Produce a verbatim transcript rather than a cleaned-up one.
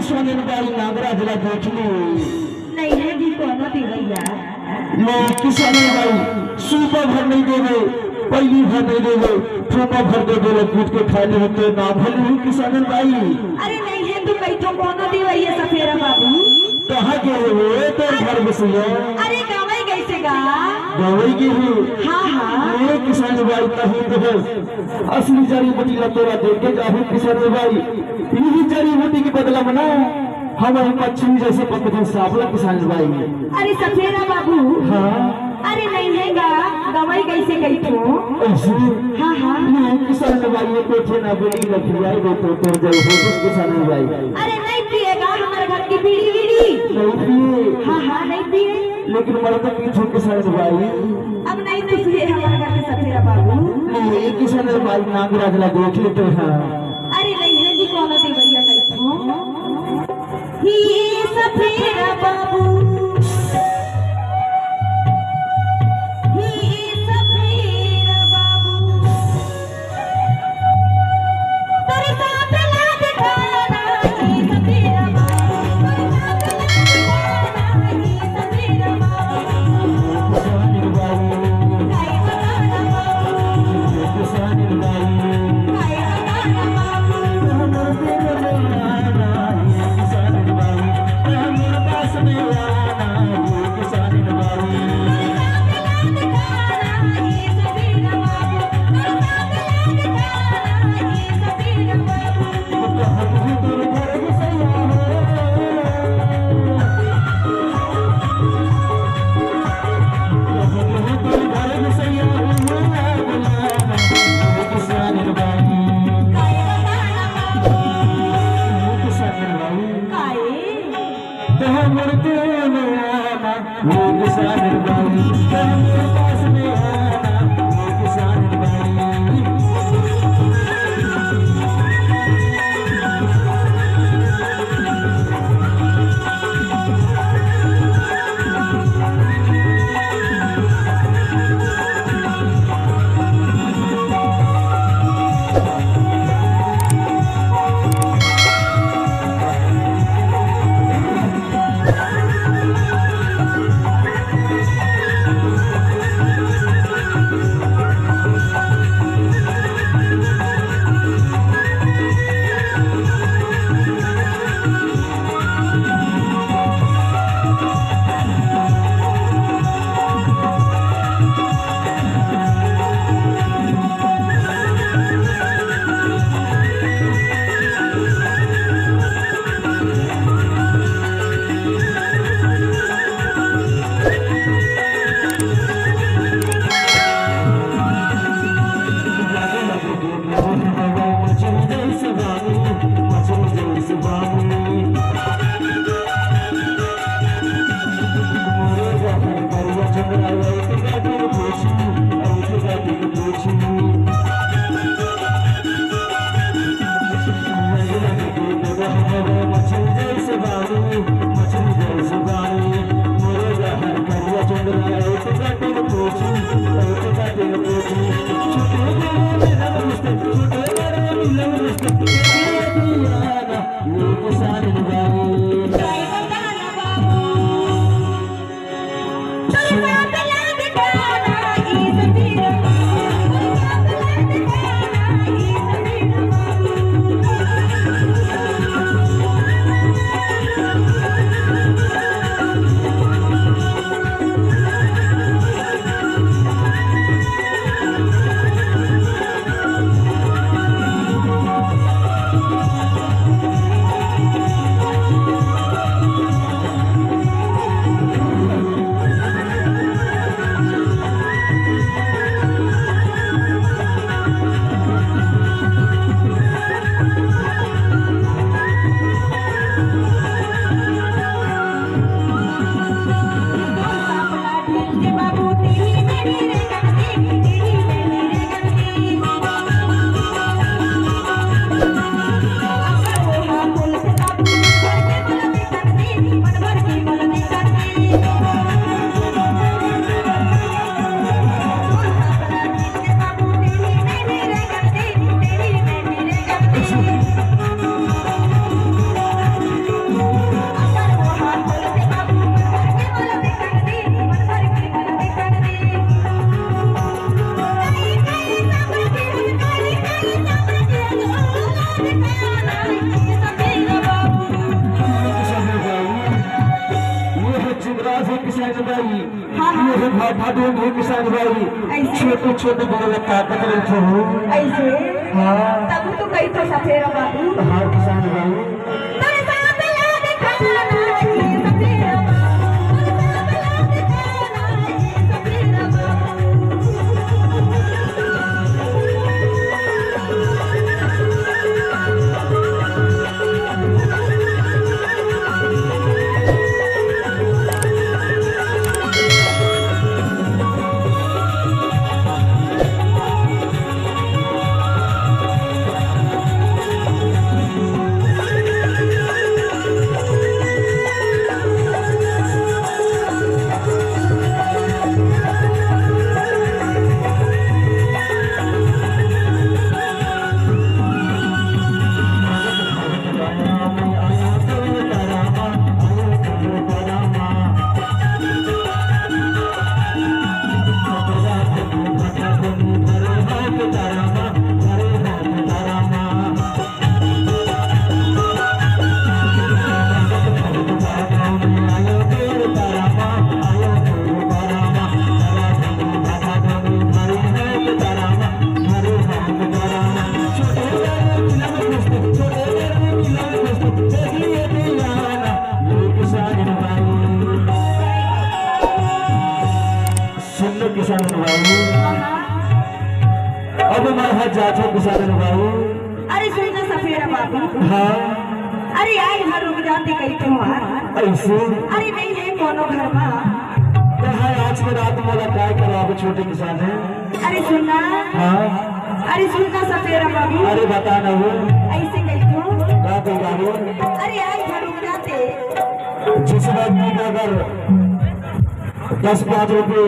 किसानन बाई नागराज ला देख ले। नइ हे जी कोनो देवइया। ले किसानन बाई, सूपा भर नइ देवे, पइली भर नइ देवे, सूपा भर दे देवे, कूट के खा ले तो ना भले हो किसानन बाई। अरे नइ हे तू कहिथो कोनो देवइया सफेरा बाबू। कहाँ गे हे वो तोर घर बसइया? अरे गवई गइसे गा। गवई गे हे। हाँ, हाँ। ले किसानन बाई, तहीं तो असली जड़ी बूटी ला तोला देके जाहूँ किसानन बाई। इही जड़ी बूटी के बदला म ना, हमन मछरी जइसे पकड़थन सांप ला किसानन बाई। अरे सफेरा बाबू। हाँ। अरे नइ हे गा, गवई गइसे कहिथो। अइसे? हाँ, हाँ। नहीं, किसानन बाई, ये कोठे ना बीड़ी न पियाए दे तो तोर जय हो जिस किसानन बाई। अरे नइ पिए गा हमर घर के बीड़ी वीड़ी। नइ पिए। हाँ, हाँ, नइ पिए। लेकिन मैं तो पीछू किसानन बाई। अब नइ तो पिए हमर घर के सफेरा बाबू। नहीं, किसानन बाई नागराज ला देख ले तो हाँ। अरे नइ हे जी कोनो देवइया कहिथो। ही सफेरा बाबू, ही सफेरा बाबू, तोर सांप ला दिखाना, ही सफेरा बाबू, तोर सांप ला दिखाना, ही सफेरा बाबू। बाई, हाँ, हाँ। ये भाठा ढोंग हो किसान बाई, ऐसे। छोटे छोटे बड़ लगता कतरे हो। ऐसे? हाँ। तब तो कही तो सफेरा बाबू। हाँ किसान बाई। तोरे साथ याद खाना ये सफेरा बाबू, तोरे साथ याद खाना ये सफेरा बाबू। सुन लो किसान भाई, अब मैं हाथ जात हूँ किसान भाई। अरे सुन ना सफेरा बाबू। हाँ। अरे आज हर रुक जाते कही तुम्हार। ऐसे? अरे नहीं है कोनो घर मा। तो है आज के रात मोला काय करवाबे छोटे किसान है? अरे सुन ना। हाँ। अरे सुन ना सफेरा बाबू। अरे बता ना वो। ऐसे कही तो। का कही बाबू? अरे आज हर रुक जाते। जिस व्यक्ति का अगर दस पाँच रुपये